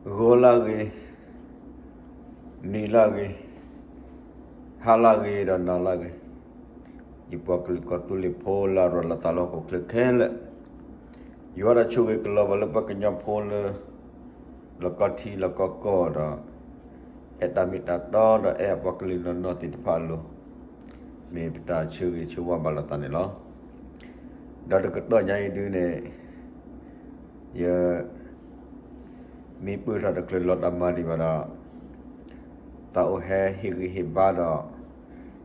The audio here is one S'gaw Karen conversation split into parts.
ဂီၤလၢဂ့ၤ, နံၤလၢဂ့ၤ, ဟါလၢဂ့ၤဒီးနၤလၢဂ့ၤ, ယပှၤကလုာ်ကီၢ်သူလ့ၤဖိလၢအရၤလီၤသးလၢဟီၣ်ခိၣ်ချၢခဲလၢာ်, ယွၤဒီးဆိၣ်ဂ့ၤကလီၤဘၣ်လၢပှၤကညီဖိလၢ လီၢ်ကီၢ်ထံလီၢ်ကီၢ်ကီၢ်ဒီး အဲၣ်တၢ်မ့ၢ်တၢ်တီဒီးအဲၣ်အပှၤကလုာ်နီၢ်နီၢ်သ့ၣ်တဖၣ်အလိၤ, မ့ၢ်ပတၢ်ဆၢဂ့ၤဆၢဝါဘၣ်လိာ်သးန့ၣ်လီၤ. ဒီးတကတီၢ်ညါအံၤဒုန့ၣ် ယ မ့ၢ်ပၢၢ်ထီၣ်တချုးလီၤတၢ်မၤဒံးဘၣ်ဒီး သးအိၣ်ဟဲဟ့ၣ်ဂံၢ်ဟ့ၣ်ဘါဒီး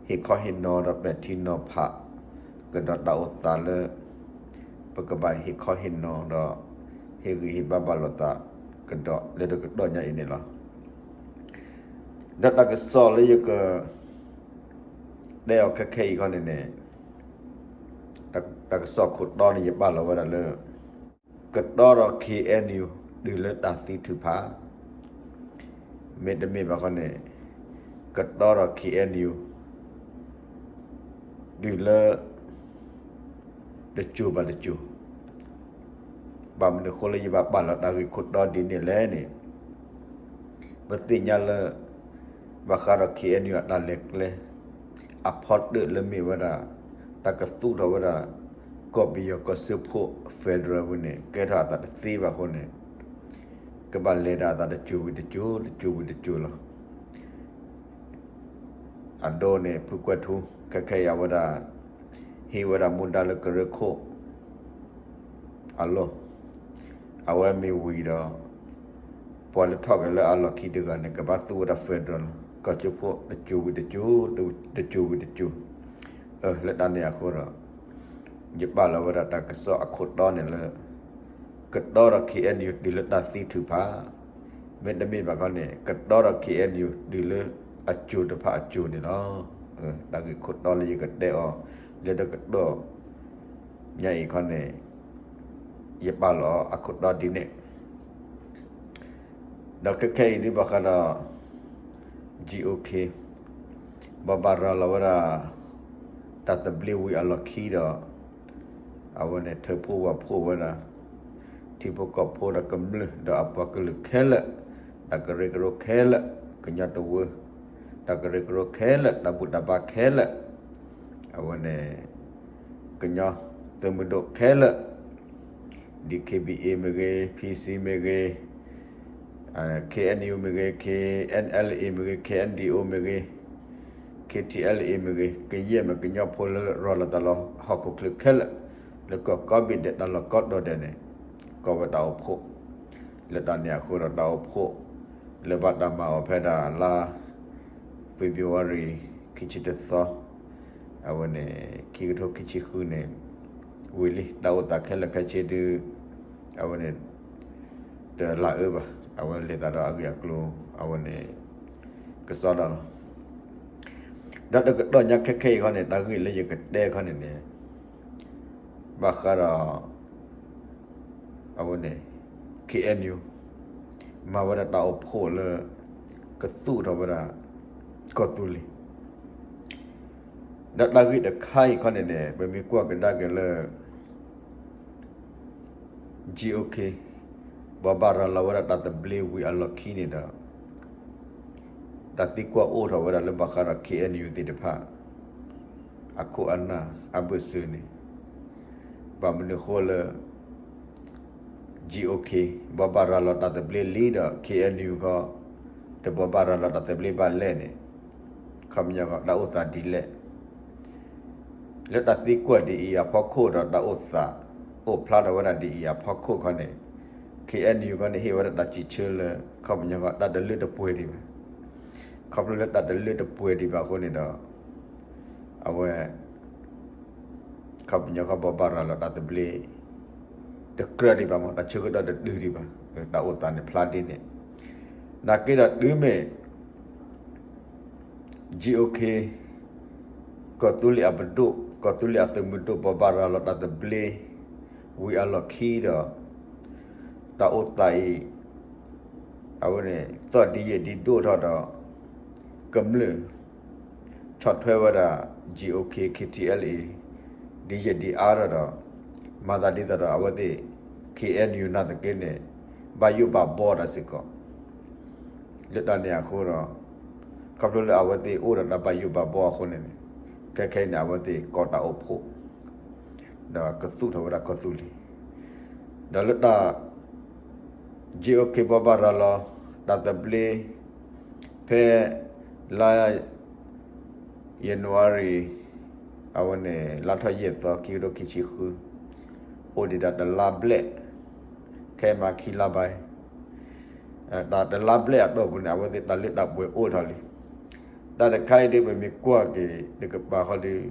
ဟ့ၣ်ခီဟ့ၣ်နီၤဒီးပဲာ်ထံနီၤဖး ကဒီးတၢ်အိၣ်သးလၢ ပကဘၣ်ဟ့ၣ်ခီဟ့ၣ်နီၤဒီး ဟ့ၣ်ဂံၢ်ဟ့ၣ်ဘါဘၣ်လိာ်သး ကဒီးလၢတကတီၢ်ညါအံၤန့ၣ်လီၤ. ဒီးတၢ်ကစီၣ်လၢယက တဲအီၤခဲခဲအံၤခီန့ၣ်န့ၣ် တၢ်ကစီၣ်ခိၣ်တီန့ၣ် ယပာ်လီၤဝဲဒၣ်လၢ ကတီဒီး K N U တုၤလၢတၢ်သံထုးဖး, မ့တမ့ၢ်ဘၣ်ခီန့ၣ် ကတီဒီး K N U တုၤလၢ တစိၤဘၣ်တစိၤ, ဘၣ်မနုၤအဃိလၢယဘၣ်ပာ်လီၤတၢ်ဂ့ၢ်ခိၣ်တီဒ်န့ၣ်လဲၣ်န့ၣ် ပသ့ၣ်ညါလၢ ဘၣ်ဃးဒီး K N U အတၢ်လဲၤကျဲ အဖီတၢၣ်လၢမ့ၢ်ဝဲဒၣ် တၢ်ကသူၣ်ထီၣ်ဝဲဒၣ် ကီၢ်ပယီၤကီၢ်စၢဖှိၣ် federal ဝဲန့ၣ် ကဲထီၣ်အသးတသ့ဘၣ်အဃိန့ၣ် ကဘၣ်လဲၤဒၣ်အသးတစိၤဝံၤတစိၤ တစိၤဝံၤတစိၤလီၤ. အဒိန့ၣ် ဖုကွဲးထူ ခဲခဲအံၤအဝဲဒၣ် ဟံးဝဲဒၣ်မူဒါလၢကရၢခိၣ်အလီၢ်, အဝဲမ့ၢ်ဝံၤဒီး ပှၤလၢထီၣ်က့ၤလၢအလီၢ်ခံတဂၤန့ၣ် ကဘၣ်သူဝဲဒၣ် federal လီၤ. ကီၢ်စၢဖှိၣ်တစိၤဝံၤတစိၤ တစိၤဝံၤတစိၤ, လၢတၢ်န့ၣ်အဃိဒီး ယပာ်လီၤဝဲဒၣ်တၢ်ကစီၣ်အခိၣ်တီန့ၣ်လၢ ကတီဒီး K N U တုၤလၢတၢ်သံထုးဖး, မ့တမ့ၢ်ဘၣ်ခီန့ၣ် ကတီဒီး K N U တုၤလၢအစိၤတဖၣ်အစိၤန့ၣ်လီၤ. တၢ်ဂ့ၢ်ခိၣ်တီလၢယကတဲအီၤ လၢတကတီၢ်ညါအံၤခီန့ၣ် ယပာ်လီၤအခိၣ်တီဒ်န့ၣ် ဒီးခဲခဲအံၤဒ်ဘၣ်ဃးဒီး G O K ဘိးဘၣ်ရၤလီၤဝဲဒၣ် တၢ်သဘျ့ဝံၤအလီၢ်ခံဒီး အဝဲန့ၣ်ထၢဖှိၣ်ဝၣ်ဖှိၣ်ဝဲဒၣ် ထံဖိကီၢ်ဖိဒီးကမျၢၢ်ဒီးအပှၤကလုာ်ခဲလၢာ်, တၢ်ကရၢကရိခဲလၢာ်, ကညီတဝၢ တၢ်ကရၢကရိခဲလၢာ်, တၢ်ဘူၣ်တၢ်ဘါခဲလၢာ်, အဝဲန့ၣ် ကညီသုးမုၢ်ဒိၣ်ခဲလၢာ်, D K B A မ့ၢ်ဂ့ၤ, P C မ့ၢ်ဂ့ၤ, K N U မ့ၢ်ဂ့ၤ, K N L A မ့ၢ်ဂ့ၤ, K N D O မ့ၢ်ဂ့ၤ, K T L A မ့ၢ်ဂ့ၤ, ကယဲၢ်မ့ၢ်ကညီဖိလၢရၤလီၤသးလၢဟီၣ်ခိၣ်ချၢခဲလၢာ်, လၢကီၢ်ကိးဘ့ၣ်ဒဲး တၢ်လီၢ်ကိးတီၤဒဲးန့ၣ် ကိးဝဲတၢ်အိၣ်ဖှိၣ်, လၢတၢ်န့ၣ်အဃိဒီးတၢ်အိၣ်ဖှိၣ် လၢဘၣ်တၢ်မၤအီၤဖဲဒၣ်လါ February ခံဆံတသီ အဝဲန့ၣ် ခံကထိခံဆံဃုန့ၣ် ဝံၤလံ တၢ်အိၣ်သးခဲလၢာ်ခဲဆ့ဒု အဝဲန့ၣ် တလၢအၢဘၣ် အဝဲလဲၤသးဒီးအဂ့ၢ်အကျိၤ အဝဲန့ၣ် ကစီဒီလီၤ. ဒီးတကတီၢ်ညါခဲခဲအံၤခီန့ၣ် တၢ်ဂ့ၢ်လၢယကတဲခီန့ၣ်န့ၣ် ဘၣ်ဃးဒီး အဝဲန့ၣ် K N U မၤဝဲဒၣ်တၢ်အိၣ်ဖှိၣ်လၢ ကသူၣ်ထီၣ်ဝဲဒၣ် ကီၢ်သူလ့ၤ ဒီးတၢ်ဂ့ၢ်တခါအံၤခီန့ၣ်န့ၣ် ပမ့ၢ်ကွၢ်ကဒါက့ၤလၢ G O K ဘိးဘၣ်ရၤလီၤဝဲဒၣ်တၢ်သဘျ့ဝံၤအလီၢ်ခံန့ၣ်ဒီး တၢ်သံကွၢ်အိၣ်ထီၣ်ဝဲဒၣ်လၢဘၣ်ဃးဒီး K N U သ့ၣ်တဖၣ် အခိၣ်အနၢ်အဘၢၣ်စၢၤန့ၣ် ဘၣ်မနုၤအဃိလၢ G O K ဘိးဘၣ်ရၤလီၤတၢ်သဘျ့လံဒီး K N U ကီး တဘိးဘၣ်ရၤလီၤတၢ်သဘျ့ဘၣ်လဲၣ်န့ၣ် ခီပညီကီး တၢ်အိၣ်သးဒ်လဲၣ် လၢတၢ်သံကွၢ်ဒ်အံၤအဖီခိၣ်ဒီးတၢ်အိၣ်သး အိၣ်ဖျါထီၣ်ဝဲဒၣ်ဒ်အံၤအဖီခိၣ်ခီန့ၣ် K N U ခီန့ၣ် ဟ့ၣ်ဝဲဒၣ်တၢ်စံးဆၢလၢ ခီပညီကီး တၢ်တလၢတပှဲၤဒံးဘၣ်. ခီဖျိလၢတၢ်တလၢတပှဲၤဒံးဘၣ်အဃိန့ၣ်ဒီး အဝဲ ခီပညီကီးဘိးဘၣ်ရၤလီၤတၢ်သဘျ့ တကြၢးဒံးဘၣ်မး တၢ်ဆၢကတီၢ်တတုၤဒံးဘၣ် တၢ်အိၣ်သးန့ၣ်ဖျါဒ်န့ၣ် နာ်က့ဒီးတုၤမ့ၢ် G O K ကီၢ်သူလ့ၤအပဒိၣ် ကီၢ်သူလ့ၤအသုးမုၢ်ဒိၣ် ဘိးဘၣ်ရၤလီၤတၢ်သဘျ့ ဝံၤအလီၢ်ခံဒီး တၢ်အိၣ်သးအံၤ အဝဲန့ၣ် သီၣ်ဒ်ယဲၢ်ဒ်ဒိၣ်ထီၣ်ဒီး ကမျၢၢ် ဆီၣ်ထွဲဝဲဒၣ် G O K K T L A ဒ်ယဲၢ်ဒ်အါထီၣ်ဒီး မၤသးဒ်သိးဒီးအဝဲသ့ၣ် K N U နာ်သက့န့ၣ် ဘၣ်ယိၣ်ဘၣ်ဘီတၢ်စ့ၢ်ကီး လၢတၢ်န့ၣ်အဃိဒီး ခီဖျိလၢအဝဲသ့ၣ်အိၣ်ဒီးတၢ်ဘၣ်ယိၣ်ဘၣ်ဘီအဃိန့ၣ်န့ၣ် ခဲခဲအံၤန့ၣ် အဝဲသ့ၣ်ကိးတၢ်အိၣ်ဖှိၣ် ဒီးကသူၣ်ထီၣ်ဝဲဒၣ်ကီၢ်သူလ့ၤ ဒီးလၢတၢ် GOK ဘိးဘၣ်ရၤလီၤ တၢ်သဘျ့ ဖဲလါ ယနူၤအါရံၤ အဝဲန့ၣ် လါထီၣ်ယဲၢ်သီ ခံကထိခံဆံဃု အိၣ်ဒံးဒၣ်တလါဘျဲၣ် ခဲမၤခံလါဘၣ် တၢ်တလါဘျဲၣ်အတီၢ်ပူၤန့ၣ် အဝဲသ့ၣ်တၢ်လၢတၢ်ပှဲၤအိၣ်ထီၣ်လံ. တၢ်တခါအံၤဒ်ပမ့ၢ်ကွၢ်က့ၤတကပၤဃီဒီး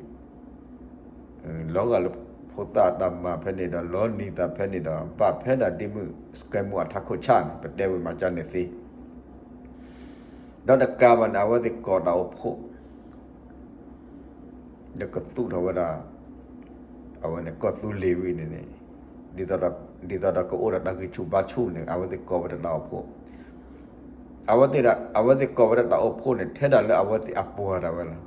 လီၤဂာ်လၢဖိသၣ်တၢ်မၤဖဲန့ၣ်ဒီး လီၤနံၤသးဖဲန့ၣ်ဒီး ဘၣ်ဖဲဒၣ်ဒ့မုၣ်စကဲမူအထးခိၣ်ဆၣ်န့ၣ် ပတဲဝံၤမၤကၢ်န့ၣ်သ့ ဒီးတကးဘၣ်န့ၣ် အဝဲသ့ၣ်ကိးတၢ်အိၣ်ဖှိၣ် ဒီးကသူၣ်ထီၣ်ဝဲဒၣ် အဝဲန့ၣ်ကီၢ်သူလ့ၤဝံၤန့ၣ်န့ၣ် ဒ်သိးဒီးကအိၣ်ဒီးတၢ်ဂံၢ်ဆူၣ်ဘါဆူၣ်န့ၣ် အဝဲသ့ၣ်ကိးဝဲဒၣ်တၢ်အိၣ်ဖှိၣ် အဝဲသ့ၣ် အဝဲသ့ၣ်ကိးဝဲဒၣ်တၢ်အိၣ်ဖှိၣ်န့ၣ် ထဲဒၣ်လၢအဝဲသ့ၣ်အပှၤဒၣ်ဝဲလီၤ.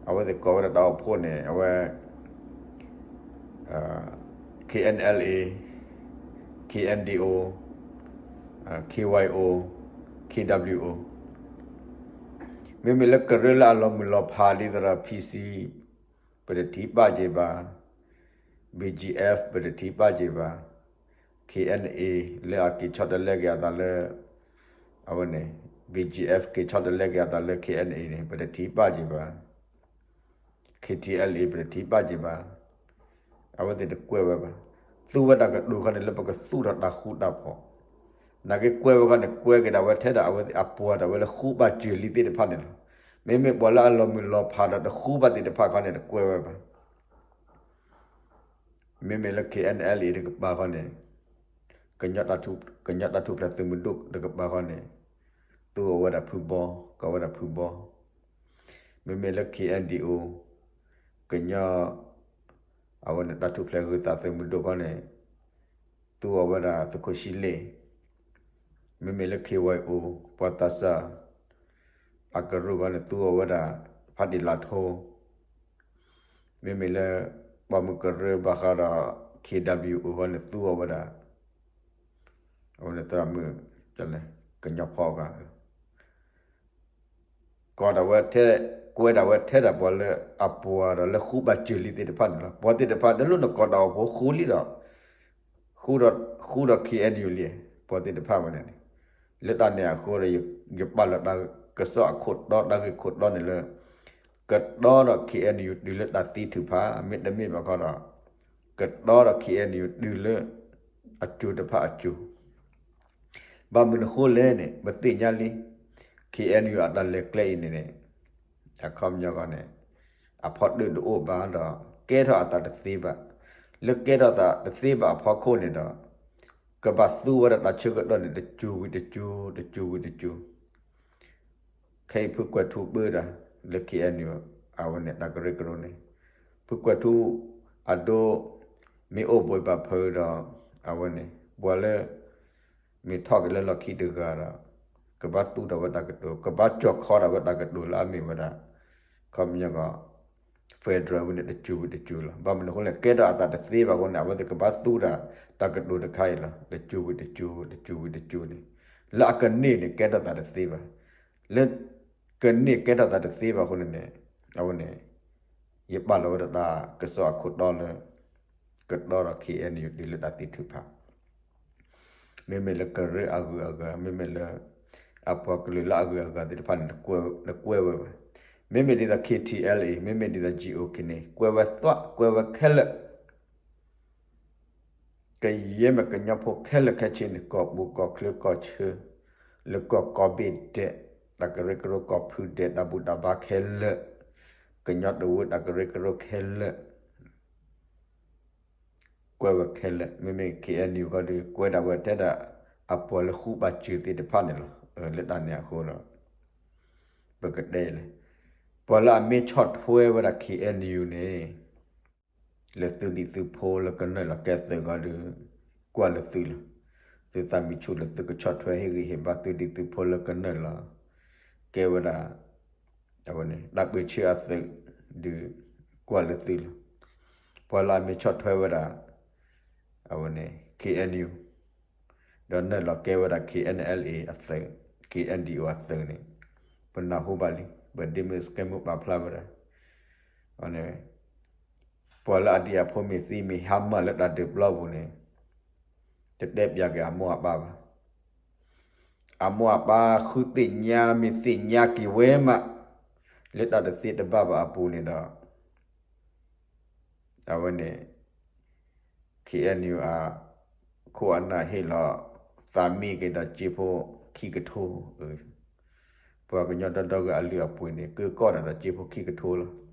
အဝဲသ့ၣ်ကိးဝဲဒၣ်တၢ်အိၣ်ဖှိၣ်န့ၣ် အဝဲ KNLA, KNDO, KYO, KWO မ့မ့ၢ်လၢကရၢလၢအလီၤမုၢ်လီၤဖးဒ်သိးဒီး PC ပတထံၣ်ပာ်က့ၤဘၣ်, BGF ပတထံၣ်ပာ်က့ၤဘၣ်, KNA လၢအက့ၤဆီတလဲက့ၤအသးလၢ အဝဲန့ၣ် BGF က့ၤဆီတလဲက့ၤအသးလၢ KNA န့ၣ် ပတထံၣ်ပာ်က့ၤဘၣ် KTLA ပတထံၣ်ပာ်က့ၤဘၣ်, အဝဲသ့ၣ်တကွဲးဝဲဘၣ်. သူဝဲတၢ်ကတိၤခီန့ၣ် လၢပကသူၣ်ထီၣ်တၢ်ဃူတၢ်ဖိး, နာ်က့ကွဲးဝဲခီန့ၣ် ကွဲးက့ၤဒၣ်ဝဲထဲဒၣ်အဝဲသ့ၣ်အပှၤဒၣ်ဝဲလၢဃူဘၣ်စၢၤလံသ့ၣ်တဖၣ်န့ၣ်လီၤ. မ့မ့ၢ်ပှၤလၢအလီၤမုၢ်လီၤဖးဒီးတဃူဘၣ်သ့ၣ်တဖၣ်ခီန့ၣ် တကွဲးဝဲဘၣ်. မ့မ့ၢ်လၢ KNLA တကပၤဃီန့ၣ် ကညီတၢ်ထူၣ်ဖျဲးသုးမုၢ်ဒိၣ်တကပၤဃီန့ၣ် သူအီၤဝဲဒၣ်ဖုဘီ, ကိးဝဲဒၣ်ဖုဘီ. မ့မ့ၢ်လၢ KNDO ကညီ အဝဲန့ၣ် တၢ်ထူၣ်ဖျဲးဂုာ်သးသုးမုၢ်ဒိၣ်ခီန့ၣ် သူအီၤဝဲဒၣ်သုးခိၣ်ဆံလ့ၣ်. မ့မ့ၢ်လၢ KYO ပှၤသးစၢ် အကရူၢ်ခီန့ၣ် သူအီၤဝဲဒၣ်ဖးတံၢ်လးထိ. မ့မ့ၢ်လၢ ပှၤမုၢ်ကရၢဘၣ်ဃးဒီး KWO ခီန့ၣ် သူအီၤဝဲဒၣ် အဝဲန့ၣ်သရၣ်မုၣ် ကညီဖီအဂၤ ကိးဒၣ်ဝဲထဲ, ကွဲးဒၣ်ဝဲထဲဒၣ်ပှၤလၢအပှၤဒီးလၢဃူဘၣ်စၢၤလံသ့ၣ်တဖၣ်န့ၣ်လီၤ. ပှၤသ့ၣ်တဖၣ် တလိၣ်နကိးတၢ်အိၣ်ဖှိၣ်ဃူလံဒီး ဃူဒီး ဃူဒီး KNU လံ, ပှၤသ့ၣ်တဖၣ်ဝဲန့ၣ်န့ၣ်. လၢတၢ်န့ၣ်အဃိဒီး ယပာ်လီၤတၢ်ကစီၣ်အခိၣ်တီ တၢ်ဂ့ၢ်ခိၣ်တီန့ၣ်လၢ ကတီဒီး KNU တုၤလၢတၢ်သံထုးဖး မ့တမ့ၢ်ဘၣ်ခီဒီး ကတီဒီး KNU တုၤလၢအစိၤတဖၣ်အစိၤ ဘၣ်မနုၤအဃိလဲၣ်န့ၣ် ပသ့ၣ်ညါလံ KNU အတၢ်လဲၤကျဲအံၤန့ၣ်န့ၣ် အခီပညီဂီၢ်န့ၣ် အဖီတၢၣ်တအိၣ်ဘၣ်ဒီး ကဲထီၣ်အသးတသ့ဘၣ်. လၢကဲထီၣ်သးတသ့ဘၣ်အဖီခိၣ်န့ၣ်ဒီး ကဘၣ်သူဝဲဒၣ်တၢ်ဆၢကတီၢ်န့ၣ် တစိၤဝံၤတစိၤ တစိၤဝံၤတစိၤ ခဲအံၤဖုကွဲးထူဘၣ်တၢ်လၢ KNU အဝဲန့ၣ် တၢ်ကရၢကရိန့ၣ် ဖုကွဲးထူအဒိ မ့ၢ်အိၣ်ဘှံးဘၣ်ဖုးဒီး အဝဲန့ၣ် ပှၤလၢ မ့ၢ်ထီၣ်က့ၤလၢလီၢ်ခံတဂၤဒီး ကဘၣ်သူဒီးဝဲတၢ်ကတိၤ ကဘၣ်ကၠီၣ်ခီဒီးဝဲတၢ်ကတိၤလၢအမ့ၢ်ဝဲဒၣ် ခီပညီကီၢ် federal ဝဲန့ၣ် တစိၤဝံၤတစိၤလီၤ. ဘၣ်မနုၤအဃိလဲၣ် ကဲထီၣ်အသးတသ့ဘၣ်အဃိန့ၣ် အဝဲသ့ၣ်ကဘၣ်သူဒီးတၢ်ကတိၤတခါအံၤလီၤ. တစိၤဝံၤတစိၤ တစိၤဝံၤတစိၤန့ၣ် လၢအကန့ၢ်န့ၣ် ကဲထီၣ်သးတသ့ဘၣ်. လၢ ကန့ၢ်ကဲထီၣ်သးတသ့ဘၣ်အဃိန့ၣ်န့ၣ် အဝဲန့ၣ် ယပာ်လီၤဝဲဒၣ်တၢ်ကစီၣ်အခိၣ်တီလၢ ကတီဒီး KNU တုၤလၢတၢ်သံထုးဖး မ့မ့ၢ်လၢကရၢအဂုၤအဂၤ မ့မ့ၢ်လၢ အပှၤကလုာ်လၢအဂုၤအဂၤသ့ၣ်တဖၣ်န့ၣ် နကွဲးဝဲဘၣ်. မ့မ့ၢ်ဒ်သိး KTLA မ့မ့ၢ်ဒ်သိး GOK န့ၣ် ကွဲးဝဲသီ ကွဲးဝဲခဲလၢာ် ကယဲၢ်မ့ၢ်ကညီဖိခဲလၢာ်ခဲဆ့န့ၣ် ကီၢ်ပူၤကီၢ်ချၢကီၢ်ဆၢ လၢကီၢ်ကီၢ်ဘ့ၣ်ဒဲး တၢ်ကရၢကရိကီၢ်ဖုဒဲး တၢ်ဘူၣ်တၢ်ဘါခဲလၢာ် ကညီတဝၢတၢ်ကရၢကရိခဲလၢာ် ကွဲးဝဲခဲလၢာ် မ့မ့ၢ် KNU ခီဒီး ကွဲးဒၣ်ဝဲထဲဒၣ် အပှၤလၢဃူဘၣ်စၢၤသ့ၣ်တဖၣ်န့ၣ်လီၤ. လၢတၢ်န့ၣ်အဃိဒီး ပကတဲလဲၣ် ပှၤလၢအမ့ၢ်ဆီၣ်ထွဲဝဲဒၣ် KNU န့ၣ် လၢသုးဒံးသုးဖိလၢကနၢၢ်လီၤကဲသုးဂီၢ်ဒီး ကွၢ်လၢသုလီၤ. သုသးမံၤဆူၣ်လၢသုကဆီၣ်ထွဲဟ့ၣ်ဂံၢ်ဟ့ၣ်ဘါသုးဒံးသုးဖိလၢကနၢၢ်လီၤ ကဲဝဲဒၣ် အဝဲန့ၣ် တၢ်ပၢဆှၢအသုးဒီး ကွၢ်လၢသုလီၤ. ပှၤလၢအမ့ၢ်ဆီၣ်ထွဲဝဲဒၣ် အဝဲန့ၣ် KNU ဒီးနၢၢ်လီၤကဲဝဲဒၣ် KNLA အသုး KNDO အသုးန့ၣ် ပနၢ်ဟူဘၣ်လံ, ပဒ့မုၣ်စကဲမုၣ်ပာ်ဖျါဝဲဒၣ်, န့ၣ် ပှၤလၢအဒံးအဖိမ့ၢ်သံမ့ၢ်ဟါမၢ်လၢတၢ်ဒုးပျီပူၤန့ၣ် တတဲပၠးက့ၤအမိၢ်အပၢ်ဘၣ်. အမိၢ်အပၢ်ဃုသ့ၣ်ညါမ့ၢ်သ့ၣ်ညါက့ၤဝဲမး လၢတၢ်တသ့တဘၣ်ဘၣ်အပူၤန့ၣ်ဒီး အဝဲန့ၣ် KNU အခိၣ်အနၢ်ဟ့ၣ်လီၤ သးမံက့ၤဒီးစ့ဖိခံကထိ, ပှၤကညီဒီဒီဂၤအလုၢ်အပှ့ၤန့ၣ် ကၢကီၢ်ဒီးစ့ဖိခံကထိလီၤ.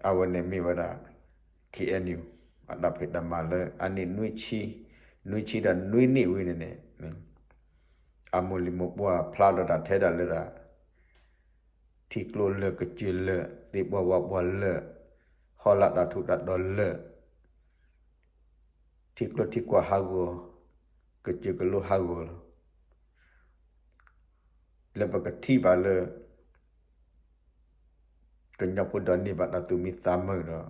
အဝဲန့ၣ်မ့ၢ်ဝဲဒၣ် KNU အတၢ်ဖံးတၢ်မၤလၢအနံၣ်နွံဆံ, နွံဆံဒီးနွံနံၣ်ဝံၤန့ၣ်န့ၣ် အမိၢ်လံၤမိၢ်ပှၢ်ဖျါဒီးတၢ်ထဲဒၣ်လၢဒၣ် ထံကျိလၢာ်ကစၢၢ်လၢာ် သ့ပှၢ်ဝါပှၢ်လၢာ်, ဟီၣ်လာ်တၢ်ထူးတၢ်တီၤလၢာ်, ထံကျိထံကွၢ်ဟးဂီၤ, ကစၢၢ်ကလိဟးဂီၤလီၤ. လၢပကထံၣ်ဘၣ်လၢ ကညီဖိဒီးန့ၢ်ဘၣ်တၢ်သူၣ်မံသးမုာ်ဒီး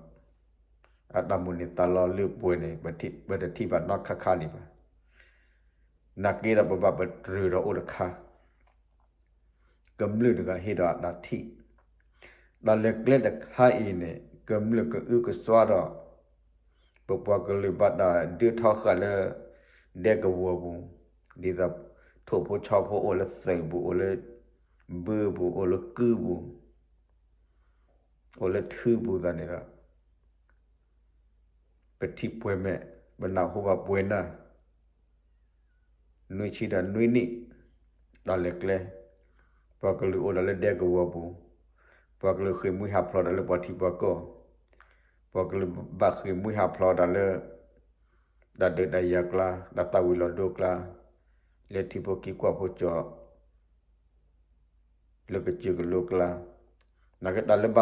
အတၢ်မိၣ်န့ၢ်သးလီလၢပှဲၤန့ၣ် ပတထံၣ်ဘၣ်နီတခါခါဒံးဘၣ်. နာ်က့ဒီးပဘၣ်ပတြၢၤဒီးအိၣ်တခါ ကမျၢၢ်တဂၤဟ့ၣ်ဒီးအတၢ်ထံၣ်, တၢ်လဲၤကျဲတခါအံၤန့ၣ် ကမျၢၢ်ကအုကစွါဒီး ပပှၤကလုာ်ဘၣ်တၢ်ဒုးထီဃာ်လၢ ဒဲကဝီၤပူၤ, ဒ်သိး ထိၣ်ဖိဆီဖိအိၣ်လၢသုးပူၤ, အိၣ်လၢဘုပူၤ, အိၣ်လၢကုပူၤ, အိၣ်လၢထုပူၤသတးန့ၣ်ဒီး ပထံၣ်ပှဲၤမဲာ်, ပနၢ်ဟူဘၣ်ပှဲၤနၢ် နွံဆံဒီးနွံနံၣ် တၢ်လဲၤကျဲ, ပှၤကလုာ်အိၣ်ဒီးလၢဒဲကဝီၤပူၤ, ပှၤကလုာ်ဃ့ၢ်မှံဟးဖျိးတၢ်လၢပှၤထံပှၤကီၢ်, ပှၤကလုာ်ဘၣ်ဃ့ၢ်မှံဟးဖျိးတၢ်လၢ တၢ်ဒုးတၢ်ယၤကျါ, တၢ်သၣ်ဝံၤလီၤဒိကျါ, လၢထံဖိကီၢ်ဖိကၠီ လၢကစၢၢ်ကလိကျါ, နာ်က့တၢ်လၢ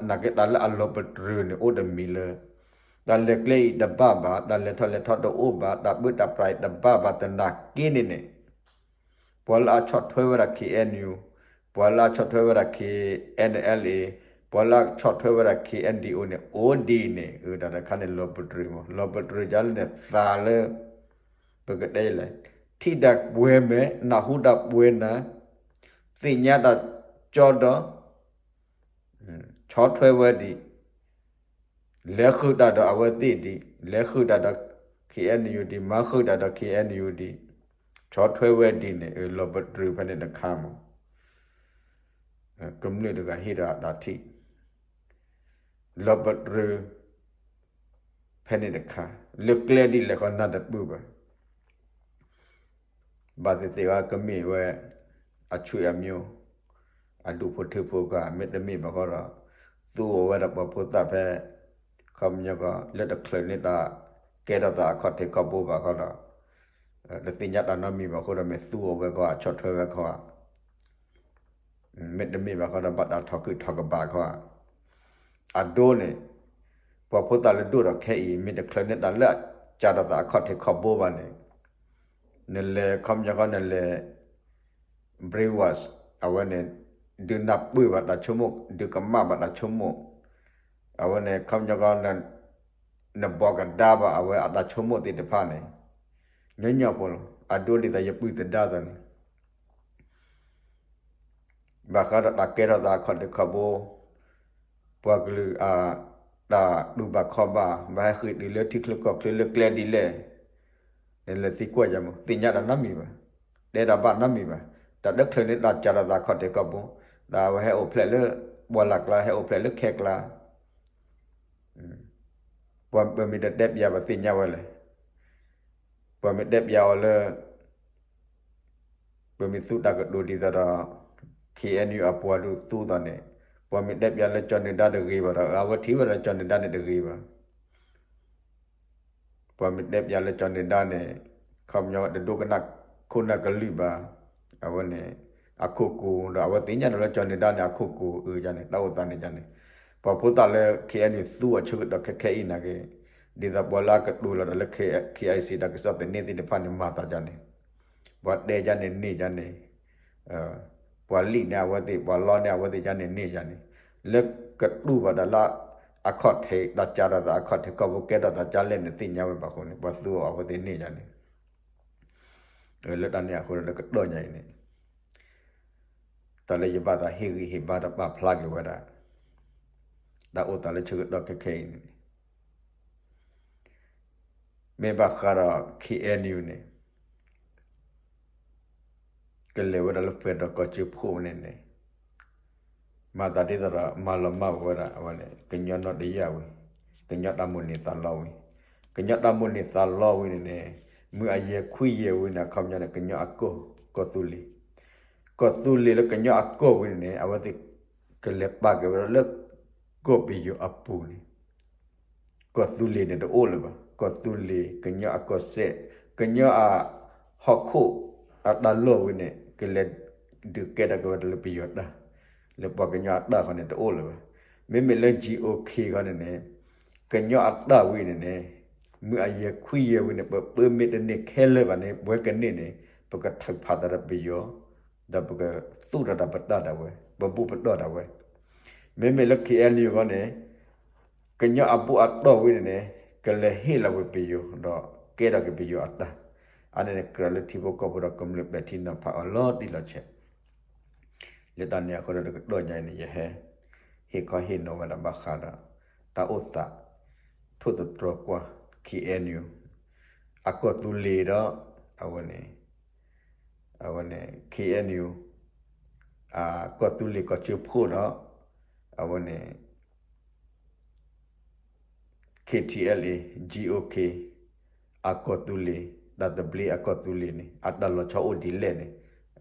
နာ်က့တၢ်လၢအလီၤပတြၢၤန့ၣ်အိၣ်တမံၤလၢ တၢ်လဲၤကျဲအံၤတဘၣ်ဘၣ်, တၢ်လဲၤထီၣ်လဲၤထီတအိၣ်ဘၣ်, တၢ်ပၢတၢ်ပြးအံၤတဘၣ်ဘၣ်သနာ်က့န့ၣ်န့ၣ်, ပှၤလၢအဆီၣ်ထွဲဝဲဒၣ် KNU, ပှၤလၢအဆီၣ်ထွဲဝဲဒၣ် KNLA, ပှၤလၢအဆီၣ်ထွဲဝဲဒၣ် KNDO န့ၣ် အိၣ်ဒံးန့ၣ် တၢ်တခါန့ၣ်လီၤပတြၢၤမး, လီၤပတြၢၤဒ်လဲၣ်န့ၣ်သးလၢ ပကတဲလဲၣ်, ထံၣ်တၢ်ပှဲၤမဲာ်, နၢ်ဟူတၢ်ပှဲၤနၢ်, သ့ၣ်ညါတၢ်ကၠီဒီး ဆီၣ်ထွဲဝဲဒံး, လဲၤဃုာ်တၢ်ဒီးအဝဲသ့ၣ်ဒံး, လဲၤဃုာ်တၢ်ဒီး KNU ဒံး, မၤဃုာ်တၢ်ဒီး KNU ဒံး, ဆီၣ်ထွဲဝဲဒံးန့ၣ် လီၤပတြၢၤဖဲန့ၣ်တခါမး, ကမျၢၢ်တဂၤဟ့ၣ်ဒီးအတၢ်ထံၣ် လီၤပတြၢၤ ဖဲန့ၣ်တခါ, လၢကျဲဒ်လဲၣ်ဃီနၢ်တပၢၢ်ဘၣ်. ဘၣ်သ့ၣ်သ့ၣ်ဂၤကမ့ၢ်ဝဲ အဆွေအမျိုး, အဒူၣ်ဖိထၢဖိက မ့တမ့ၢ်ဘၣ်ဃီဒီး သူအီၤဝဲဒၣ်ပှၤဖိသၣ်ဖဲ ခီပညီကီး လၢတချုးန့ၢ်တၢ်ကဲထီၣ်သးအခီၣ်ထံးခီၣ်ဘိဘၣ်ဃီဒီး တသ့ၣ်ညါတၢ်နီတမံၤဘၣ်ဃိဒီး မ့ၢ်သူအီၤဝဲခီ အဆီၣ်ထွဲဝဲခီဧါ မ့တမ့ၢ်ဘၣ်ဃီဒီး ဘၣ်တၢ်ထီၣ်ခုၣ်ထီၣ်ကဘၣ်ခီဧါ. အဒိန့ၣ် ပှၤဖိသၣ်လၢဒိၣ်ထီၣ်ခဲအံၤ မ့ၢ်တချုးန့ၢ်တၢ်လၢအကဲထီၣ်သးအခီၣ်ထံးခီၣ်ဘိဘၣ်န့ၣ် နလဲၤခီပညီဃီ နလဲၤ brainwash အဝဲန့ၣ် ဒုးနၢ်ပၢၢ်ဘၣ်တၢ်ဆိကမိၣ် ဒုးကမၣ်ဘၣ်တၢ်ဆိကမိၣ် အဝဲန့ၣ် ခီပညီဃီ နဘိးကဒါဘၣ်အဝဲအတၢ်ဆိကမိၣ်သ့ၣ်တဖၣ်န့ၣ် ညီညီဖိလီၤ. အဒိဒ်သိးယပုၢ်သဒါသိးန့ၣ် ဘၣ်ဃးဒီးတၢ်ကဲထီၣ်သးအခီၣ်ထံးခီၣ်ဘိ ပှၤကလုာ်အတၢ်တူၢ်ဘၣ်ခီၣ်ဘၣ် ဘၣ်ဟဲဃ့ၢ်တုၤလၢထံချၢကီၢ်ချၢလၢကျဲဒ်လဲၣ် နလဲၤသံကွၢ်ယၤမး သ့ၣ်ညါတၢ်နီတမံၤဘၣ်, တဲတၢ်ဘၣ်နီတမံၤဘၣ်. တၢ်တချုးန့ၣ်တၢ်ကဲထီၣ်သးအခီၣ်ထံးခီၣ်ဘိ တၢ်ဝဲဟဲအိၣ်ဖျဲၣ်လၢ ပှၢ်လၢ်ကျါ ဟဲအိၣ်ဖျဲၣ်လၢခဲကျါ ပှၤမ့ၢ်တတဲပၠးဘၣ်သ့ၣ်ညါဝဲလဲၣ်. ပှၤမ့ၢ်တဲပၠးအီၤလၢ ပမ့ၢ်သူတၢ်ကတိၤဒ်သိးဒီး ခ့ၣ်အဲၣ်ယူၣ် အပှၤဒုးသူသိးန့ၣ် ပှၤမ့ၢ်တဲပၠးလၢကၠီၤနုၤဒါတဂ့ၤဘၣ်ဒီး အဝဲထံၣ်ဝဲဒၣ်ကၠီၤနုၤဒါန့ၣ်တဂ့ၤဘၣ်. ပှၤမ့ၢ်တဲပၠးလၢကၠီၤနုၤဒါန့ၣ် ခီပညီတဒိကနၣ်ခိၣ်နၢ်ကလုၢ်ဘၣ်. အဝဲန့ၣ် အခိၣ်ကူၣ်ဒီး အဝဲသ့ၣ်ညါဒီးလၢကၠီၤနုၤဒါန့ၣ် အခိၣ်ကူၣ်အုးယါန့ၣ် တၢ်အိၣ်သးန့ၣ်ယါန့ၣ် ပှၤဖိသၣ်လၢ ခ့ၣ်အဲၣ်ယူၣ် သူအီၤဆၢကတီၢ်ခဲခဲအံၤနာ်က့ ဒ်သိးပှၤလၢအကတိၤလီၤဒီးလၢ ခ့ၣ်အံၣ်စံၣ် တၢ်ကစီၣ်သန့သ့ၣ်တဖၣ်န့ၣ် မၤသးယါန့ၣ် ပှၤတဲယါန့ၣ်န့ၢ်ယါန့ၣ် ပှၤလံၣ်န့ၢ်အဝဲသ့ၣ် ပှၤလီန့ၢ်အဝဲသ့ၣ်ယါန့ၣ်န့ၢ်ယါန့ၣ် လၢကတူၢ်ဘၣ်တၢ်လၢအခီၣ်ထံး တၢ်ကဲထီၣ်သးအခီၣ်ထံးခီၣ်ဘိ ကဲထီၣ်သးကၢ်လဲၣ်န့ၣ်သ့ၣ်ညါဝဲဘၣ်အဃိန့ၣ် ပှၤသူအီၤအဝဲသ့ၣ်န့ၢ်ယါန့ၣ် လၢတၢ်န့ၣ်အဃိဒီးလၢကတီၢ်ညါအံၤန့ၣ် တၢ်လၢယဘၣ်သးဟ့ၣ်ဂံၢ်ဟ့ၣ်ဘါဒီးပာ်ဖျါက့ၤဝဲဒၣ် တၢ်အိၣ်သးလၢဆၢကတီၢ်ခဲခဲအံၤန့ၣ် မ့ၢ်ဘၣ်ဃးဒီး K N U န့ၣ် ကလဲၤဝဲဒၣ်လၢ federal ကီၢ်ကၠိဖိန့ၣ်န့ၣ် မၤသးဒ်သိးဒီးမၤလီၤမၢ်ဝဲဒၣ်အဝဲန့ၣ် ကညီနီၣ်တယၢ်ဝံၤ, ကညီတၢ်မိၣ်န့ၢ်သးလီဝံၤ, ကညီတၢ်မိၣ်န့ၢ်သးလီဝံၤန့ၣ်န့ၣ် မုၢ်အယဲၢ်ခွံယဲၢ်ဝံၤန့ၣ် အခီပညီန့ၣ် ကညီအကီၢ် ကီၢ်သူလ့ၤ, ကီၢ်သူလ့ၤလၢကညီအကီၢ်ဝံၤန့ၣ်န့ၣ် အဝဲသ့ၣ်ကလဲၤပာ်က့ၤဝဲဒၣ်လၢ ကီၢ်ပယီၤအပူၤန့ၣ် ကီၢ်သူလ့ၤန့ၣ်တအိၣ်လၢၤဘၣ်. ကီၢ်သူလ့ၤ ကညီအကီၢ်စဲၣ် ကညီအဟီၣ်ခိၣ်အတၢ်လီၢ်ဝံၤန့ၣ် ကလဲၤဒုးကဲထီၣ်က့ၤဝဲဒၣ်လၢပယီၤတၢ်, လၢပှၤကညီအတၢ်ဃီန့ၣ်တအိၣ်လၢၤဘၣ်. မ့မ့ၢ်လၢ G O K ဃီန့ၣ်န့ၣ် ကညီအတၢ်ဝံၤန့ၣ်န့ၣ် မုၢ်အယဲၢ်ခွံယဲၢ်ဝံၤန့ၣ် ပ permit တန့ၢ်ခဲလၢာ်ဘၣ်န့ၣ် ပဝဲကန့ၢ်န့ၣ် ပကထုးဖးသးဒီးပယီၤ ဒီးပကသူၣ်ထီၣ်တၢ်ပတၢ်ဒၣ်ဝဲ ပဘူၣ်ပတီၢ်ဒၣ်ဝဲ. မ့မ့ၢ်လၢ K N U ဃီန့ၣ် ကညီအဘူးအတီၢ်ဝံၤန့ၣ်န့ၣ် ကလဲၤဟ့ၣ်လီၤဝဲပယီၤ ဒီးကဲထီၣ်က့ၤပယီၤအတၢ်, အန့ၣ်န့ၣ် ကြၢးလၢထံဖိကီၢ်ဖိဒီးကမျၢၢ်ပဲာ်ထံနီၤဖးအီၤလီၤတံၢ်လီၤဆဲး. လၢတၢ်န့ၣ်အဃိဒီးတကတီၢ်ညါအံၤန့ၣ် ယဟဲ ဟ့ၣ်ခီဟ့ၣ်နီၤဝဲဒၣ်ဘၣ်ဃးဒီး တၢ်အိၣ်သး ထိၣ်သတြီၤကွၢ် K N U အကီၢ်သူလ့ၤဒီး အဝဲန့ၣ် အဝဲန့ၣ် K N U အကီၢ်သူလ့ၤကီၢ်ကၠိဖိဒီး အဝဲန့ၣ် K T L A G O K အကီၢ်သူလ့ၤ တၢ်သဘျ့အကီၢ်သူလ့ၤန့ၣ် အတၢ်လီၤဆီအိၣ်ဒ်လဲၣ်န့ၣ်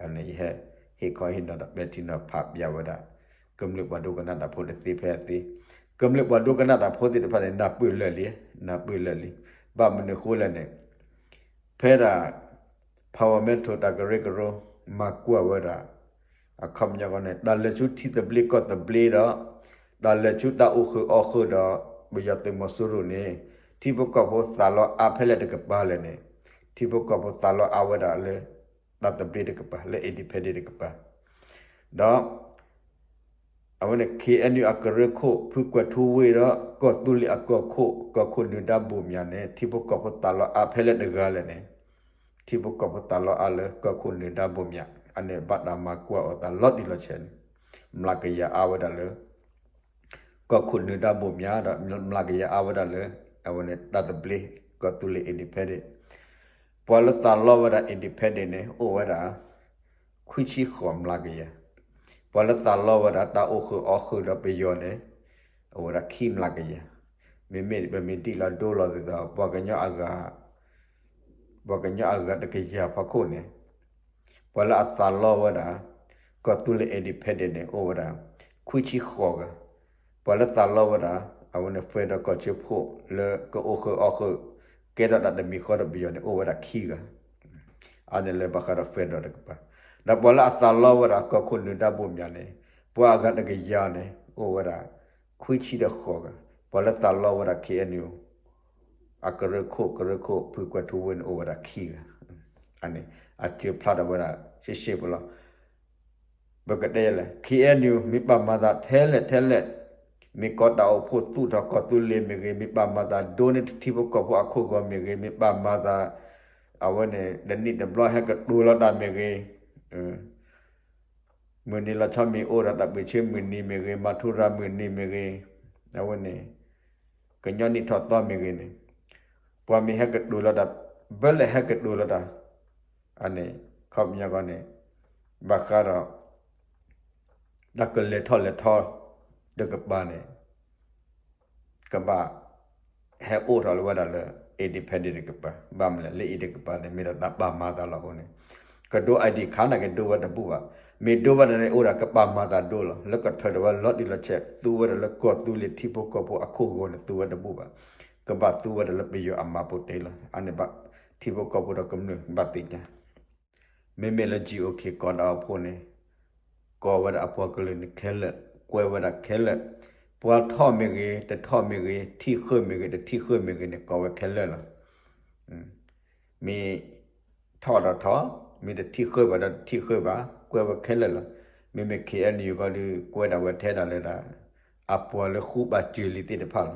အန့ၣ်ယဟဲ ဟ့ၣ်ခီဟ့ၣ်နီၤဒီးပဲာ်ထံနီၤဖးပျးဝဲဒၣ် ကမျၢၢ်ပှၤဒိကနၣ်တၢ်ဖိတသ့ဖဲအသ့, ကမျၢၢ်ပှၤဒိကနၣ်တၢ်ဖိသ့ၣ်တဖၣ်န့ၣ် နၢ်ပၢၢ်လၢာ်လံ, နၢ်ပၢၢ်လၢာ်လံ. ဘၣ်မနုၤအဃိလဲၣ်န့ၣ် ဖဲဒၣ် Parliament တၢ်ကရၢကရိ မၤကွၢ်ဝဲဒၣ် အခီပညီဃီန့ၣ် တၢ်လဲၤဆူထံသဘျ့ကီၢ်သဘျ့ဒီး တၢ်လဲၤဆူတၢ်အိၣ်ဃုာ်အီၣ်ဃုာ်ဒီး ပယီၤသုးမီၤစိရိၤန့ၣ် ထံဖိကီၢ်ဖိသးလီအါဖဲလဲၣ်တကပၤလဲၣ်န့ၣ် ထံဖိကီၢ်ဖိသးလီအါဝဲဒၣ်လၢ တၢ်သဘျ့တကပၤ လၢ independent တကပၤ ဒီး အဝဲန့ၣ် K N U အကရၢခိၣ် ဖုကွဲၤထူဝ့ၣ်ဒီး ကီၢ်သူလ့ၤအကီၢ်ခိၣ် ကီၢ်ခိၣ်နၢၤဒါဘိၣ်မၠးန့ၣ် ထံဖိကီၢ်ဖိသးလီအါဖဲလဲၣ်တဂၤလဲၣ်န့ၣ် ထံဖိကီၢ်ဖိသးလီအါလၢကီၢ်ခိၣ်နၢၤဒါဘိၣ်မၠး အန့ၣ်ဘၣ်တၢ်မၤကွၢ်အီၤသးလီၤတံၢ်လီၤဆဲးန့ၣ် မျးကယၤအါဝဲဒၣ်လၢ ကီၢ်ခိၣ်နၢၤဒါဘိၣ်မၠးဒီး မျးကယၤအါဝဲဒၣ်လၢ အဝဲန့ၣ်တၢ်သဘျ့ ကီၢ်သူလ့ၤ independent ပှၤလၢသးလီဝဲဒၣ် independent န့ၣ် အိၣ်ဝဲဒၣ် ခွံဆံဃိးမျးကယၤ, ပှၤလၢသးလီဝဲဒၣ် တၢ်အိၣ်ဃုာ်အီၣ်ဃုာ်ဒီးပယီၤန့ၣ် အိၣ်ဝဲဒၣ်ခံမျးကယၤ, မ့မ့ၢ်ပမ့ၢ်ဒံးလီၤဒိလီၤသးဒီး ပှၤကညီအဂၤ ပှၤကညီအဂၤတကယၤဖီခိၣ်န့ၣ် ပှၤလၢအသးလီဝဲဒၣ် ကီၢ်သူလ့ၤ independent န့ၣ် အိၣ်ဝဲဒၣ် ခွံဆံဃိးဂၤ, ပှၤလၢသးလီဝဲဒၣ် အဝဲန့ၣ် federal ကီၢ်ဆၢဖိလၢကအိၣ်ဃုာ်အီၣ်ဃုာ် ကဲထီၣ်တၢ်တမံၤဃီဒီးပယီၤန့ၣ် အိၣ်ဝဲဒၣ်ခံဂၤ, အန့ၣ်လၢဘၣ်ဃးဒီး federal တကပၤ, ဒီးပှၤလၢအသးလီဝဲဒၣ် ကီၢ်ခိၣ်နၢၤဒါဘိၣ်မၠးန့ၣ် ပှၤအဂၤတကယၤန့ၣ် အိၣ်ဝဲဒၣ် ခွံဆံဒီးဃိးဂၤ, ပှၤလၢသးလီဝဲဒၣ် K N U အကရၢခိၣ် ကရၢခိၣ်ဖုကွဲၤထူဝ့ၣ်န့ၣ် အိၣ်ဝဲဒၣ်ခံဂၤ, အန့ၣ် အစၢဖျါထီၣ်ဝဲဒၣ် ရှဲရှဲပလီၤ ပကတဲလဲၣ် K N U မ့ၢ်ပာ်မၤသးထဲလဲၣ်ထဲလဲၣ်, မ့ၢ်ကီတၢ်အိၣ်ဖှိၣ်သူၣ်ထီၣ်ကီၢ်သူလ့ၤမ့ၢ်ဂ့ၤ, မ့ၢ်ပာ်မၤသးဒိန့ၢ်ထံဖိကီၢ်ဖိအခိၣ်ဂီၤမ့ၢ်ဂ့ၤ, မ့ၢ်ပာ်မၤသး အဝဲန့ၣ် တနံၣ်တဘျီဟဲကတိၤလီၤတၢ်မ့ၢ်ဂ့ၤ, မုၢ်နံၤလီၤဆီမ့ၢ်အိၣ်ဒီးတၢ်ပၢၢ်ဆၢမုၢ်နံၤမ့ၢ်ဂ့ၤ, မၤထူရၤမုၢ်နံၤမ့ၢ်ဂ့ၤ, အဝဲန့ၣ် ကညီနံၣ်ထီၣ်သီမ့ၢ်ဂ့ၤန့ၣ်, ပှၤမ့ၢ်ဟဲကတိၤလီၤတၢ်, ဘၣ်လဲၣ်ဟဲကတိၤလီၤတၢ်, အန့ၣ် ခီပညီဃီန့ၣ် ဘၣ်ဃးဒီး တၢ်ကလဲၤထီၣ်လဲၤထီတကပၤန့ၣ် ကဘၣ် ဟဲအိၣ်ထီၣ်လၢဝဲဒၣ်လၢ independent တကပၤ, ဘၣ်မနုၤလဲၣ် လၢအံၤတကပၤန့ၣ် မ့ၢ်ဒီးတၢ်ပာ်မၤသးလီၤအဃိန့ၣ်, ကဒိ ID ခါန့ၣ်ကဒိဝဲတဘူၣ်ဘၣ်, မ့ၢ်ဒိဝဲဒၣ်န့ၣ် အိၣ်ဒီးကပာ်မၤသးဒိလီၤ, လၢကထၢၣ်ဒီးဝဲလီၤတံၢ်လီၤဆဲး သူဝဲဒၣ်လၢကီၢ်သူလ့ၤထံဖိကီၢ်ဖိအခိၣ်ဂီၤန့ၣ် သူဝဲတဘူၣ်ဘၣ်, ကဘၣ်သူဝဲဒၣ်လၢပယီၤအမၤပူၤတ့ၢ်လီၤ, အန့ၣ်ဘၣ် ထံဖိကီၢ်ဖိဒီးကမျၢၢ်ဘၣ်သ့ၣ်ညါ မ့မ့ၢ်လၢ GOK ကီးတၢ်အိၣ်ဖှိၣ်န့ၣ် ကီးဝဲဒၣ်အပှၤကလုာ်န့ၣ်ခဲလၢာ်, ကွဲဝဲဒၣ်ခဲလၢာ်, ပှၤထီၣ်မ့ၢ်ဂ့ၤ, တထီၣ်မ့ၢ်ဂ့ၤ, ထံၣ်ဃုာ်မ့ၢ်ဂ့ၤ, တထံၣ်ဃုာ်မ့ၢ်ဂ့ၤန့ၣ် ကီးဝဲခဲလၢာ်လီၤ. မ့ၢ်ထီၣ်ဒီးထီၣ်, မ့ၢ်တထံၣ်ဃုာ်ဘၣ်ဒီးတထံၣ်ဃုာ်ဘၣ်, ကွဲဝဲခဲလၢာ်လီၤ. မ့မ့ၢ် KNU ကီးဒုး ကွဲဒၣ်ဝဲထဲဒၣ်လၢဒၣ် အပှၤလၢဃူဘၣ်စၢၤလံသ့ၣ်တဖၣ်လီၤ.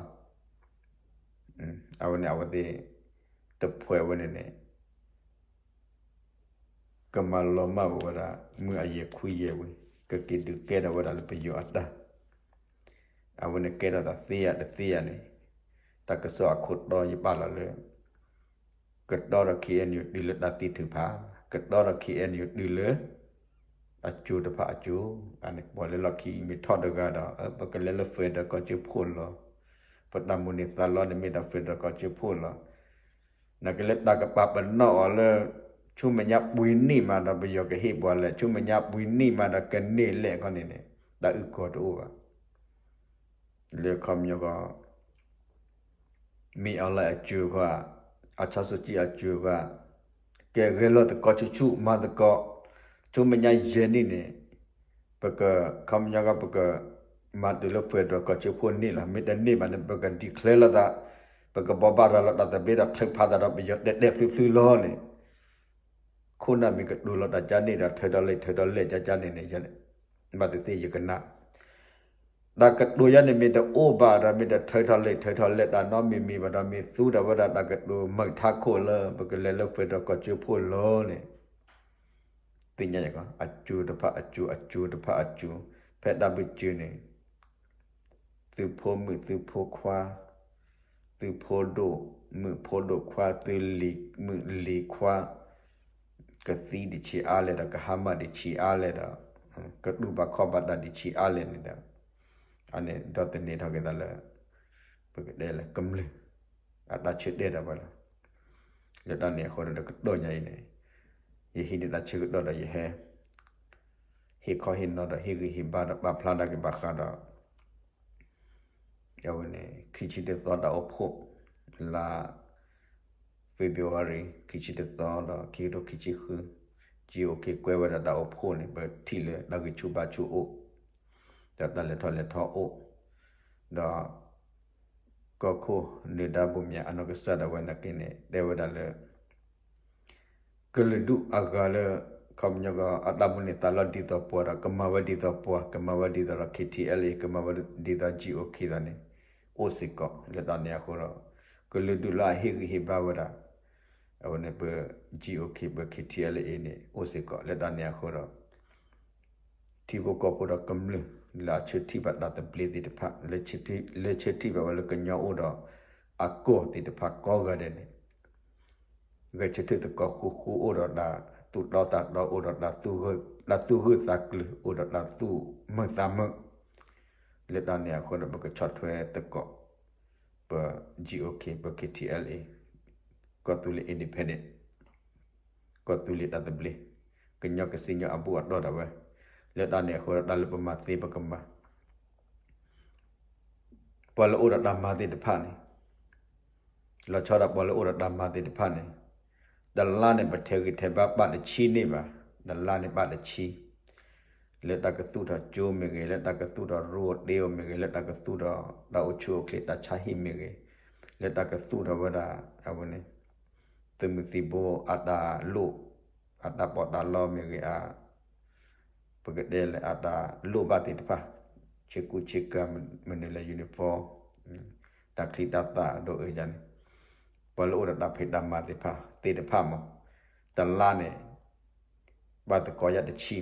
အဝဲန့ၣ် အဝဲသ့ၣ်တဖှဲးဝဲန့ၣ်န့ၣ် ကမၤလီၤမၢ်ဝဲဒၣ် မုၢ်အယဲၢ်ခွံယဲၢ်ဝံၤ ကက့ၤဒုးကဲထီၣ်ဝဲဒၣ်လၢပယီၤအတၢ် အဝဲန့ၣ်ကဲထီၣ်သးသ့ယၤတသ့ယၤန့ၣ် တၢ်ကစီၣ်အခိၣ်တီယပာ်လီၤလၢ ကတီဒီး ခ့ၣ်အဲၣ်ယူၣ် တုၤလၢတၢ်သံထုးဖး, ကတီဒီး ခ့ၣ်အဲၣ်ယူၣ် တုၤလၢ အကၠိတဖၣ်အကၠိ, အန့ၣ်ပှၤလၢလီၢ်ခံ မ့ၢ်ထီၣ်တဂၤဒီး ပကလဲၤလၢ federal ကီၢ်ကၠိဖိလီၤ. ပတၢ်မုၢ်န့ၢ်သးလီန့ၣ် မ့ၢ်ဒၣ် federal ကီၢ်ကၠိဖိလီၤ. နာ်က့လၢတၢ်ကပာ်ပနီၣ်အီၤလၢ ဆူမဲာ်ညါပှဲၤနံၣ်မးဒီး ပယီၤကဟ့ၣ်ပှၤလဲၣ်, ဆူမဲာ်ညါပှဲၤနံၣ်မးဒီး ကန့ၢ်လဲၣ်ခီန့ၣ်န့ၣ် တၢ်အုၣ်ကီၤတအိၣ်ဘၣ်. လၢခီပညီကီး မ့ၢ်အီၤလၢအကၠိခီ, အဆၣ်စူၣ်ကံအကၠိခီ, ကဲဂဲၤလီၤသကိးဆူၣ်ဆူၣ်မၤသကိး, ဆူမဲာ်ညါယဲၢ်နံၣ်န့ၣ် ပက ခီပညီကီး ပကမၤတုၤလၢ federal ကီၢ်ကၠိဖိန့ၣ်လီၤ. မ့ၢ်တန့ၢ်ဘၣ်န့ၣ် ပက declare လီၤသး, ပကဘိးဘၣ်ရၤလီၤတၢ်သဘျ့ဒီး ထုးဖးသးဒီးပယီၤတဲာ်တဲာ်ဖျုဖျုလီၤန့ၣ် ခိၣ်နၢ်မ့ၢ်ကတိၤလီၤတၢ်ကၠၢန့ၣ်ဒီး ထုးထီၣ်လဲၢ်ထုးထီၣ်လဲၢ်ကၠၢကၠၢန့ၣ်န့ၣ် ဘၣ်သ့ၣ်သ့ၣ်ယကနၣ် တၢ်ကတိၤယၤန့ၣ်မ့ၢ်တအိၣ်ဘၣ်ဒီး မ့ၢ်တထုးထီၣ်လဲၢ်ထုးထီၣ်လဲၢ်တၢ်နီတမံၤမံၤဘၣ်ဒီး မ့ၢ်သူဒီးဝဲဒၣ်တၢ်ကတိၤမုာ်ထးခိၣ်လၢ ပကလဲၤလၢ federal ကီၢ်ကၠိဖိလီၤန့ၣ် သ့ၣ်ညါယၤကီး အကၠိတဖၣ်အကၠိ အကၠိတဖၣ်အကၠိ, ဖဲတၢ်ဘုးကၠိန့ၣ် သုဖိမုၣ်သုဖိခွါ, သုဖိဒိၣ်မုၣ်ဖိဒိၣ်ခွါ, သုလံၤမုၣ်လံၤခွါ, ကသံဒံးဆံးအါလဲၣ်ဒီး ကဟါမၢ်ဒံးဆံးအါလဲၣ်ဒီး ကတူၢ်ဘၣ်ခီၣ်ဘၣ်တၢ်ဒံးဆံးအါလဲၣ်န့ၣ်ဒီး အန့ၣ်ဒီးသန့ၤထီၣ်က့ၤသးလၢ ပကတဲလၢကမျၢၢ် အတၢ်ဆၢတဲာ်ဒၣ်ဝဲလီၤ. လၢတၢ်န့ၣ်အဃိဒီး ကတီၢ်ညါအံၤန့ၣ် ယဟံးန့ၢ်တၢ်ဆၢကတီၢ်ဒီးယဟဲ ဟ့ၣ်ခီဟ့ၣ်နီၤဒီး ဟ့ၣ်ဂံၢ်ဟ့ၣ်ဘါဒီး ပာ်ဖျါတၢ်က့ၤဘၣ်ဃးဒီး အဝဲန့ၣ် ခံဆံတသီတၢ်အိၣ်ဖှိၣ် လါ February ခံဆံတသီဒီး ခံကထိခံဆံဃု GOK ကွဲးဝဲဒၣ်တၢ်အိၣ်ဖှိၣ်န့ၣ် ပထံၣ်လၢတၢ်ဂံၢ်ဆူၣ်ဘါဆူၣ်အိၣ် ဒီးတၢ်လဲၤထီၣ်လဲၤထီအိၣ် ဒီး ကီၢ်ခိၣ်နၢၤဒါဘိၣ်မၠးအနီၢ်ကစၢ်ဒၣ်ဝဲနာ်က့န့ၣ် တဲဝဲဒၣ်လၢ ကလုာ်ဒူၣ်အဂၤလၢ ခီပညီကီး အတၢ်မုၢ်န့ၢ်သးလီဒ်သိးပှၤဒီး ကမၤဝဲဒ်သိးပှၤ ကမၤဝဲဒ်သိးဒီး KTLA ကမၤဝဲဒ်သိး GOK သးန့ၣ် အိၣ်စ့ၢ်ကီး လၢတၢ်န့ၣ်အဃိဒီး ကလုာ်ဒူၣ်လၢအဟ့ၣ်ဂံၢ်ဟ့ၣ်ဘါဝဲဒၣ် အဝဲန့ၣ်ပ GOK ပ KTLA န့ၣ် အိၣ်စ့ၢ်ကီး လၢတၢ်န့ၣ်အဃိဒီး ထံဖိကီၢ်ဖိဒီးကမျၢၢ် လၢအဆၢထံၣ်ဘၣ်တၢ်သဘျ့သ့ၣ်တဖၣ် လၢဆၢထံၣ်ဘၣ်ဝဲလၢကညီအိၣ်ဒီးအကီၢ်သ့ၣ်တဖၣ်ကိးဂၤဒဲးန့ၣ် ဂဲၤဆၢထၢၣ်သကိးဃူဃူ အိၣ်ဒီးတၢ်သူၣ်တီသးတီ အိၣ်ဒီးတၢ်သူၣ်ဂၢၢ်သးကျၢၤ အိၣ်ဒီးတၢ်သူၣ်မုာ်သးမုာ် လၢတၢ်န့ၣ်အဃိဒီး ပကဆီၣ်ထွဲသကိး ပ GOK ပ KTLA ကီၢ်သူလ့ၤ independent ကီၢ်သူလ့ၤတၢ်သဘျ့ ကညီကစံၣ်ညီၣ်အဘူၣ်အတီၢ်ဒၣ်ဝဲ လၢတၢ်န့ၣ်အဃိဒီး တၢ်လၢပမၤသ့ပကမၤ ပှၤလၢအိၣ်ဒီးတၢ်မၤသ့ၣ်တဖၣ်န့ၣ် လီၤဆီဒၣ်ပှၤလၢအိၣ်ဒီးတၢ်မၤသ့ၣ်တဖၣ်န့ၣ် တလါန့ၣ် ပထဲးဂံၢ်ထဲးဘါပာ်တဆံန့ၢ်ဘၣ်, တလါန့ၣ်ပာ်တဆံ, လၢတၢ်ကသူၣ်ထီၣ်ကၠိမ့ၢ်ဂ့ၤ, လၢတၢ်ကသူၣ်ထီၣ်ရိတ့အိၣ်မ့ၢ်ဂ့ၤ, လၢတၢ်ကသူၣ်ထီၣ်တၢ်အိၣ်ဆူၣ်အိၣ်ချ့တၢ်ဆါဟံၣ်မ့ၢ်ဂ့ၤ, လၢတၢ်ကသူၣ်ထီၣ်ဝဲဒၣ် အဝဲန့ၣ် သုးမုၢ်သံၣ်ဘိအတၢ်လိၣ်, အတၢ်ပီးတၢ်လီမ့ၢ်ဂ့ၤ အ ပကတဲလၢအတၢ်လိၣ်ဘၣ်သ့ၣ်တဖၣ်, ဆ့ကူဆ့ကၤမနုၤလဲၣ် uniform, တၢ်ချံတၢ်သၣ်အဒိၣ်အၢယၤန့ၣ်, ပှၤလၢအိၣ်ဒီးတၢ်ဖံးတၢ်မၤသ့ၣ်တဖၣ်, သ့ၣ်တဖၣ်မး, တလါန့ၣ် ဘၣ်သကိးယၤတဆံ,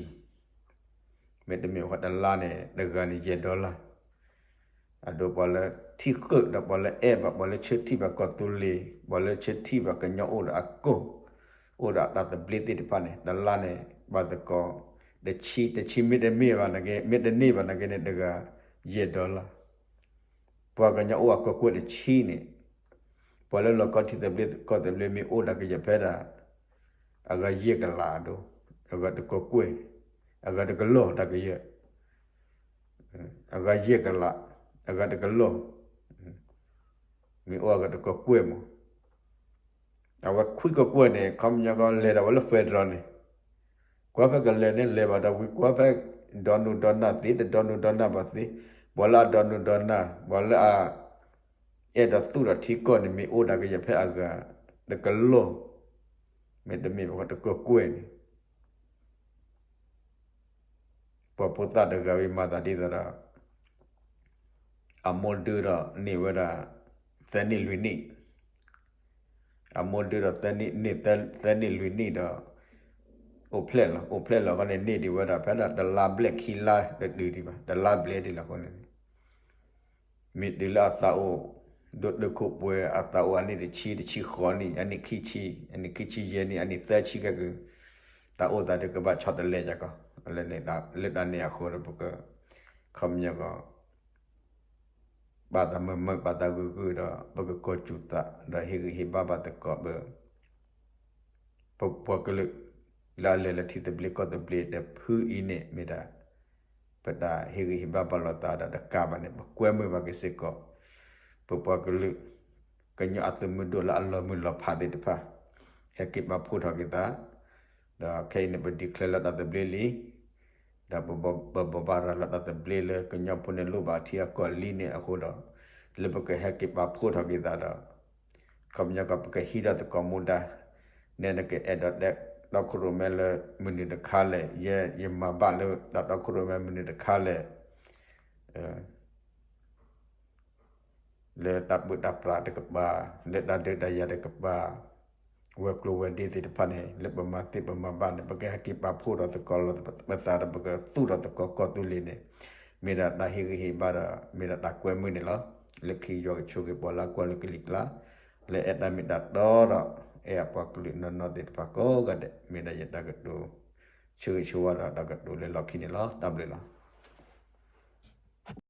မ့တမ့ၢ်ဝဲတလါန့ၣ် တဂၤန့ၣ်ယဲၢ် dollar အဒိ ပှၤလၢထံၣ်ဃုာ်ဒီးပှၤလၢအဲၣ်ဘၣ် ပှၤလၢဆၢထံၣ်ဘၣ်ကီၢ်သူလ့ၤ ပှၤလၢဆၢထံၣ်ဘၣ်ကညီအိၣ်ဒီးအကီၢ် အိၣ်ဒီးအတၢ်သဘျ့သ့ၣ်တဖၣ်န့ၣ် တလါန့ၣ် ဘၣ်သကိး တဆံ, တဆံမ့တမ့ၢ်ဘၣ်နာ်က့, မ့တန့ၢ်ဘၣ်နာ်က့န့ၣ် တဂၤယဲၢ် dollar ပှၤကညီအိၣ်အကီၢ်ကွဲၢ်တဆံန့ၣ်, ပှၤလၢလီၢ်ကီၢ်ထံသဘျ့ကီၢ်သဘျ့မ့ၢ်အိၣ်ဒၣ်ကယဲၢ်ဖဲဒၣ် အဂၤယဲၢ်ကလးအဒိ, အဂၤတကီၢ်ကွဲၢ်, အဂၤတကလီၢ်ဒၣ်ကယဲၢ်, အဂၤယဲၢ်ကလး, အဂၤတကလီၢ်, မ့ၢ်အိၣ်အဂၤတကီၢ်ကွဲၢ်မး အဝဲခွံကီၢ်ကွဲၢ်န့ၣ် ခီပညီကီးလဲၤဒၣ်ဝဲလၢ federal န့ၣ်, ကွၢ်ဖဲကလဲၤန့ၣ်လဲၤဘၣ်ဒီးဝံၤ ကွၢ်ဖဲဒီနူဒီနၢ်သ့ တဒီနူဒီနၢ်ဘၣ်သ့, ပှၤလၢအဒီနူဒီနၢ် ပှၤလၢအ အဲၣ်ဒိးသူၣ်ထီၣ်ထံကီၢ်န့ၣ် မ့ၢ်အိၣ်ဒၣ်ကယဲၢ်ဖဲအဂၤတကလီၢ်, မ့တမ့ၢ်တကီၢ်ကွဲၢ်န့ၣ် ပှၤဖိသၣ်တဂၤဝံၤမၤသးဒ်သိးဒီး အမိၢ်ဒုဒီးန့ၢ်ဝဲဒၣ် သၢနံၣ်လွံၢ်နံၣ်, အမိၢ်ဒုဒီးန့ၢ်သၢနံၣ်လွံၢ်နံၣ်ဒီး အိၣ်ဖျဲၣ်လီၤ, အိၣ်ဖျဲၣ်လီၤအဃိန့ၣ် န့ၢ်ဒံးဝဲဒၣ်ဖဲဒၣ်တလါဘျဲၣ်ခံလါတတုၤဒံးဘၣ်, တလါဘျဲၣ်ဒံးလီၤအဃိန့ၣ် မ့ၢ်တုၤလၢအသးအိၣ် ဒိၣ်တုာ်ခိၣ်ပှဲၤ အသးအိၣ်အနံၣ်တဆံ တဆံဃိးနံၣ် အနံၣ်ခံဆံ အနံၣ်ခံဆံယဲၢ်နံၣ် အနံၣ်သၢဆံခဲကုာ် တၢ်အိၣ်သးဒုးကဘၣ်ဆီတလဲယၤကီး, လၢတၢ်န့ၣ်အဃိဒီး ပက ခီပညီကီး ဘၣ်သးမုာ်မုာ် ဘၣ်သးဂုာ်ဂုာ်ဒီး ပကကိးစူၤသး ဒီးဟ့ၣ်ဂံၢ်ဟ့ၣ်ဘါဘၣ်သကိး ပ ပပှၤကလုာ် လၢအလဲၤလၢထံသဘျ့ကီၢ်သဘျ့တဖုအံၤန့ၣ် မ့ၢ်ဒၣ် ပတၢ်ဟ့ၣ်ဂံၢ်ဟ့ၣ်ဘါဘၣ်လိာ်သးဒီးတကးဘၣ်န့ၣ် ပကွဲမုာ်ဘၣ်က့ၤစ့ၢ်ကီး ပပှၤကလုာ် ကညီအသုးမုၢ်ဒိၣ်လၢအလီၤမုၢ်လီၤဖးသ့ၣ်တဖၣ် ဟဲက့ၤပာ်ဖှိၣ်ထီၣ်က့ၤသး ဒီးခဲအံၤန့ၣ် ပ declare လီၤတၢ်သဘျ့လံ ဒီးပ ပဘိးဘၣ်ရၤလီၤတၢ်သဘျ့လၢကညီဖိန့ၣ်လိၣ်ဘၣ်ထံအကီၢ်လံန့ၣ်အဃိဒီး လၢပကဟဲက့ၤပာ်ဖှိၣ်ထီၣ်က့ၤသးဒီး ခီပညီကီး ပကဟံးထီၣ်သကိးမူဒါ နဲနကအဲၣ်ဒိးတဲ တီခိၣ်ရိၣ်မဲလၢမနုၤတခါလဲၣ်, ယဲယမၤဘၣ်လၢတၢ်တီခိၣ်ရိၣ်မဲမနုၤတခါလဲၣ်, လၢတၢ်ပၢတၢ်ပြးတကပၤ, လၢတၢ်ဒုးတၢ်ယၤတကပၤ, ဝဲၤကျိၤဝဲၤဒ့သ့ၣ်တဖၣ်န့ၣ် လၢပမၤသ့ပမၤဘၣ်န့ၣ် ပကဟဲက့ၤပာ်ဖှိၣ်ထီၣ်သကိးလီၤပသးဒီး ပကသူၣ်ထီၣ်သကိးကီၢ်သူလ့ၤန့ၣ် မ့ၢ်ဒၣ်တၢ်ဟ့ၣ်ဂံၢ်ဟ့ၣ်ဘါဒီး မ့ၢ်ဒၣ်တၢ်ကွဲမုာ်န့ၣ်လီၤ. လၢခံယွၤကဆိၣ်ဂ့ၤပှၤလၢကွၢ်လၢကလံၤကျါ လၢအဲၣ်တၢ်မ့ၢ်တၢ်တီဒီး အဲၣ်အပှၤကလုာ်နီၢ်နီၢ်သ့ၣ်တဖၣ်ကိးဂၤဒဲး မ့ၢ်ဒၣ်ယတၢ်ကတိၤ ဆၢဂ့ၤဆၢဝါဒီးတၢ်ကတိၤလၢလီၢ်ခံန့ၣ်လီၤ. တၢ်ဘျုးလီၤ.